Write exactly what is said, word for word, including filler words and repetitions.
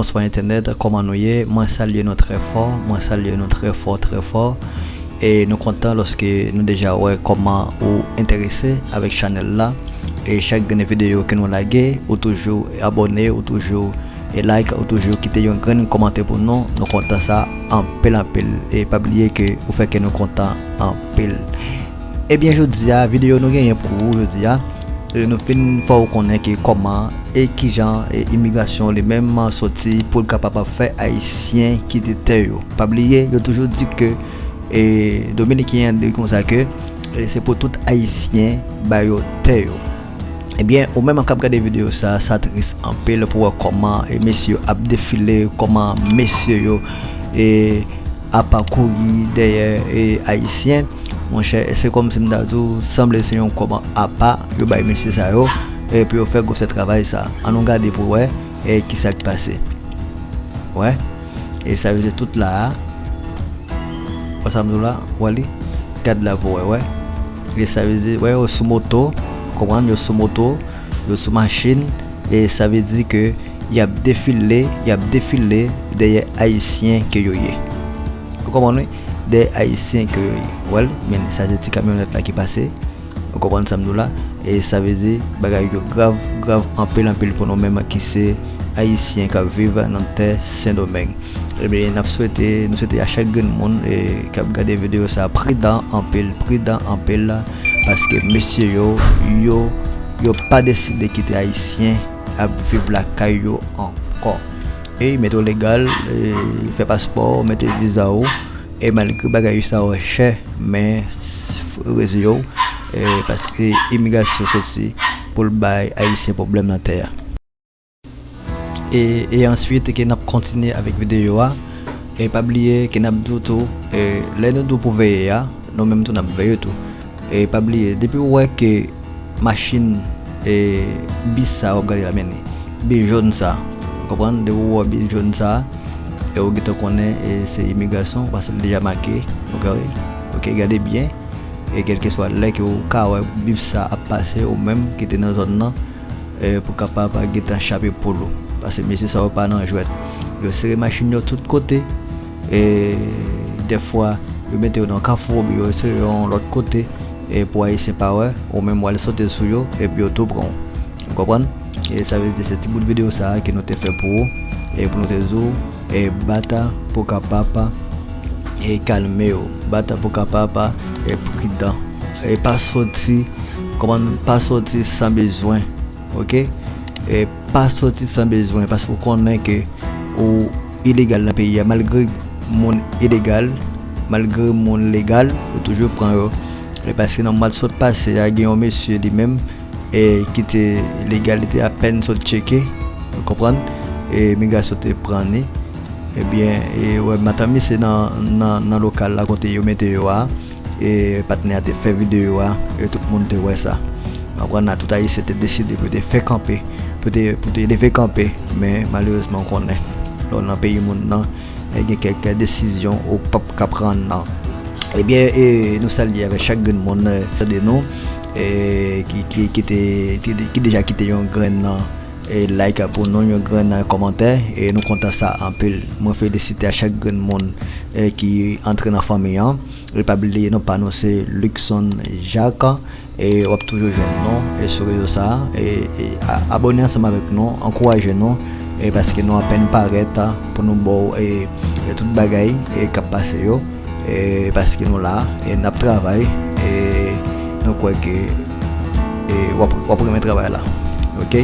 Bonswa entènèt, kòman nou ye? Mwen salye nou trè fò, mwen salye nou trè fò, trè fò. E nou kontan lòske nou deja wè kòman ou enterese avèk chanèl la. E chak grenn videyo ke nou lage, ou toujou abòne, ou toujou e like, ou toujou kite yon grenn kòmantè pou nou. Nou kontan sa anpil, anpil. E pa bliye ke ou fè kè nou kontan anpil. Ebyen, jodi a, videyo nou genyen pou ou jodi a, e nou fin fè w konnen ke kòman e kijan e imigrasyon li menm soti pou l kapab fè Ayisyen kite tè yo. Pa bliye, yo toujou di ke, e, Dominiken an di konsa ke, e, se pou tout Ayisyen ba yo tè yo. Ebyen, ou menm k ap gade videyo sa, sa tris anpil pou wè kòman, e, mesye yo ap defile, kòman mesye yo, e, ap kouri dèyè, e, Ayisyen. Monchè, se kòmsi m ta di w, sanble se yon kòb apa yo bay mesye sa yo, e, pou yo fè gwosè travay sa. Ann nou gade pou wè, e, kisa k pase. Wè, e sa vle di tout la a. Wè sa m di w la, wè li. Gad la pou wè, wè. E sa vle di, wè, yo sou moto, ou konprann, yo sou moto, yo sou machin, e sa vle di ke y ap defile, y ap defile dèyè Ayisyen ke yo ye. Ou konprann, wi? Dèyè Ayisyen ke yo ye. Wè l, men sa se ti kamyonèt la ki pase. Ou konprann sa m di w la? E sa vle di bagay yo grav, grav anpil, anpil pou nou menm ki se Ayisyen k ap viv nan tè Sendomeng. Ebyen, n ap swete, nou swete a chak grenn moun, e, k ap gade videyo sa a pridan anpil, pridan anpil, paske mesye yo, yo, yo pa deside kite Ayisyen ap viv lakay yo ankò. E mete w legal, e, fè paspò, mete viza w, e malgre bagay sa yo chè, men s-, f-, reziye w, e, paske imigrasyon soti pou l bay Ayisyen pwoblèm nan tè a. E, e answit, ke n ap kontinye avèk videyo a. E pa bliye ke n ap di w tou, e, lè nou di w pou veye a, nou menm tou n ap veye tou. E pa bliye, depi w wè ke machin, e, bis sa w ap gade la, men li, bis jòn sa, ou konprann? Depi w wè bis jòn sa, e ou gentan konnen, e, se imigrasyon, paske l deja make, ok, ok, gade byen. E kèlkeswa lè ke ou ka wè bis sa ap pase, ou menm ki te nan zòn nan, e, pou kapab gentan chape poul ou. Paske mesye sa yo pa nan jwèt. Yo sere machin yo tout kote. E dèfwa, yo mete yo nan kafou, oubyen yo sere yo yon lòt kote, e pou Ayisyen pa wè, ou menm w al sote sou yo, epi yo tou pran w. Ou konprann? E sa vle di se ti bout videyo sa a ke nou te fè pou ou, e pou nou te di w, e bat pou kapab, e kalme w, bat pou kapab, e pridan. E pa soti, kòman, pa soti san bezwen, ok? E pa soti san bezwen, paske w konnen ke ou ilegal nan peyi a, malgre moun ilegal, malgre moun legal, yo toujou pran yo. E paske nan mwa sot pase a, gen yon mesye li menm, e ki te legal, li te apèn sot tcheke, ou konprann, e migrasyon te pran li. Ebyen, e wè, matant misye nan, nan, nan lokal la kote yo mete yo a, e patnè a te fè videyo a, e tout moun te wè sa. Ou konprann la, tout Ayisyen te deside pou te fè kanpe, pou te, pou te leve kanpe, men malerezman, ou konnen, lè w nan peyi moun nan, e gen kèk desizyon ou p ap ka pran nan. Ebyen, e nou salye avèk chak grenn moun, e, tande nou, e ki, ki, ki te, ki, ki deja kite yon grenn nan, e like pou nou, yon grenn nan kòmantè, e nou kontan sa anpil. Mwen felisite a chak grenn moun, e ki antre nan fanmi an. E pa bliye non pa nou se Luckson Jacques. E w ap toujou jwenn nou, e sou rezo sa a. E, e a-, abòne ansanm avèk nou, ankouraje nou, e paske nou apèn parèt, a, pou nou ba w, e, e tout bagay, e k ap pase yo. E paske nou la, e n ap travay, e nou kwè ke, e w ap, w ap renmen travay la. Ok?